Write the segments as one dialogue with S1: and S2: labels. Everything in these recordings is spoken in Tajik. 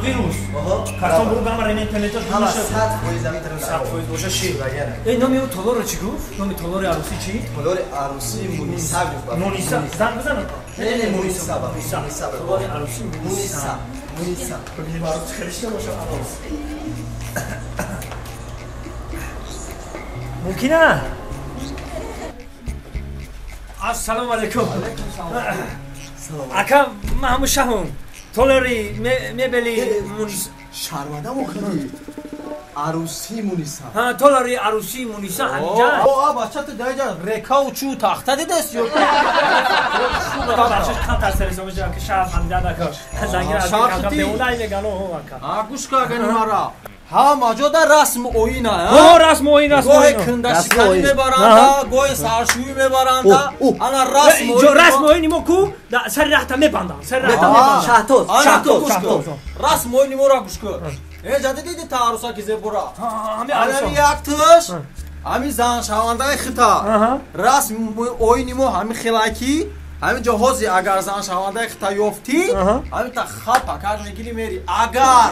S1: Вирус. Картон бургам ремонт
S2: ҳама 100% замин тарам.
S1: 100% боша ши. Эй номи ӯ толорро чӣ гуфт? Номи толори арӯсӣ чӣ?
S2: Толори арӯсӣ Муниса гуфт.
S1: Муниса. Занг бизан.
S2: Не, не, Муниса ба. Муниса.
S1: Толори арӯсӣ
S2: Муниса. Муниса.
S1: Бибинем арӯс хеле шида боша арӯс. Мумкина? Ассалому алайкум. Ака, ман ҳамун шаҳум. Толори мебели Муниса.
S2: Шарманда мухри. Арӯсӣ Муниса.
S1: Ҳа, толори арӯсӣ Муниса ҳаминҷа.
S3: О, бача ту даҷа река у чу тахта дидест ё?
S1: Бача камтар сересо меша ки шаҳр ҳамида нака. Зангир аз камтар беунай меган о ака.
S3: А гӯш ка агани мара. Ҳама ҷода расм оина,
S1: ҳа? Расм оин, расм
S3: оин. Гоҳе кандашиканӣ мебаранда, гоҳе саршӯӣ мебаранда. Ана расм
S1: оин. Расм оини мо ку сари раҳта мебанданд, сари раҳта мебанданд.
S2: Шаҳтоз,
S3: шаҳтоз, шаҳтоз. Расм оини моро гӯш кун. Э ҷади диди та арӯса ки зебора.
S1: Ҳами арӯса.
S3: Ҳами як туш, ҳами заншавандаи хита. Расм оини мо ҳами хелаки. Ҳамин ҷо ҳози агар заншавандаи хита ёфтӣ, ҳамин та хапа кар мегирӣ мери. Агар,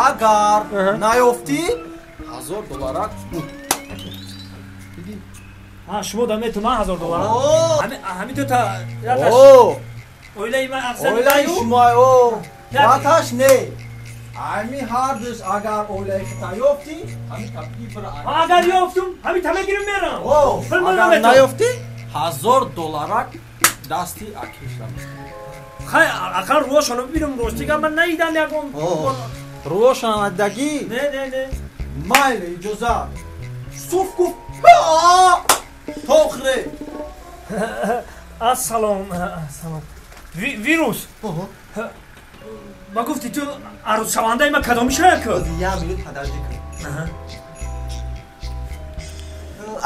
S3: агар наёфтӣ, $1000.
S1: Ҳа, шумо да метуман $1000. Ҳамин ду та оилаи ман афзал.
S3: Оилаи шумо, о, ваташ не. Ҳамин ҳардуш агар оилаи хита ёфтӣ, ҳамин та бибра.
S1: Агар ёфтум, ҳамин та мегирим мерам.
S3: Агар наёфтӣ, $1000 дасти акиша.
S1: Хай, акал рӯшоно бибинам ростига ман наидам ягон.
S3: Рӯшона надагӣ?
S1: Не, не, не.
S3: Майли, иҷоза. Суф гуфт. Тохре.
S1: Ассалом, ассалом. Вирус. Ба гуфти ту арӯсшавандаи ман кадоми шая ку?
S2: Як минут подожди кун.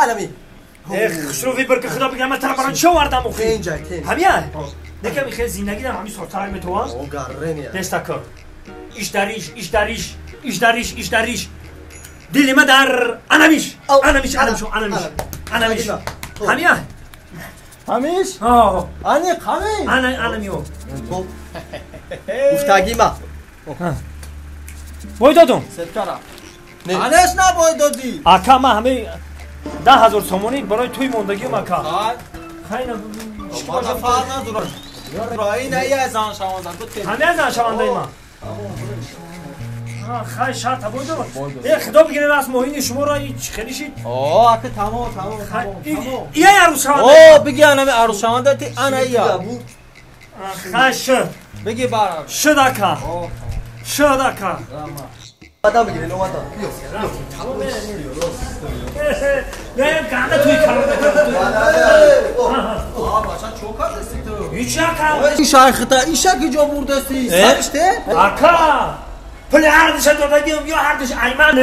S2: Алами.
S1: Эх, хушрӯ вибр ки худо бигирам, ман тара барои чӣ овардам охи?
S2: Тенҷай, тенҷ.
S1: Ҳамия? Некам ихе зиндагидам ҳамин сортарак метавон?
S2: О, гаррене.
S1: Неста кор. Иш дариш, иш дариш, иш дариш, иш дариш. Дили ма дар анамиш, анамиш, анамиш, анамиш, анамиш. Ҳамия?
S3: Ҳамиш?
S1: О.
S3: Аниқ, ҳамиш?
S1: Ана, анамио.
S2: Гуфтагӣ ма.
S1: Бой додум.
S3: Сеткара. Анеш набой додӣ.
S1: Ака, ман ҳамаи 10,000 сомонӣ барои туй мондагиам ака. Хайна
S3: чӣ фарқ надорад. Ина я заншаванда.
S1: Ҳамия заншавандаи ман. Хай шарта бой дорад. Э худо бигире расм оини шуморо ич хеле шид.
S3: О, ака тамом, тамом, тамом.
S1: Ия арӯсшаванда.
S3: О, биги анами арӯсшаванда ти ана ия.
S1: Хай шуд.
S3: Биги барам.
S1: Шуд ака. Шуд ака.
S2: Адам бигире, омадан. Биё.
S1: Не, ганда туй калон.
S3: А, бача чо кардасти ту?
S1: Ҳеч ака.
S3: Ишай хита, иша ки ҷо бурдасти? Сариште?
S1: Ака! Пули ҳардуша додагиам ё ҳардуш айман?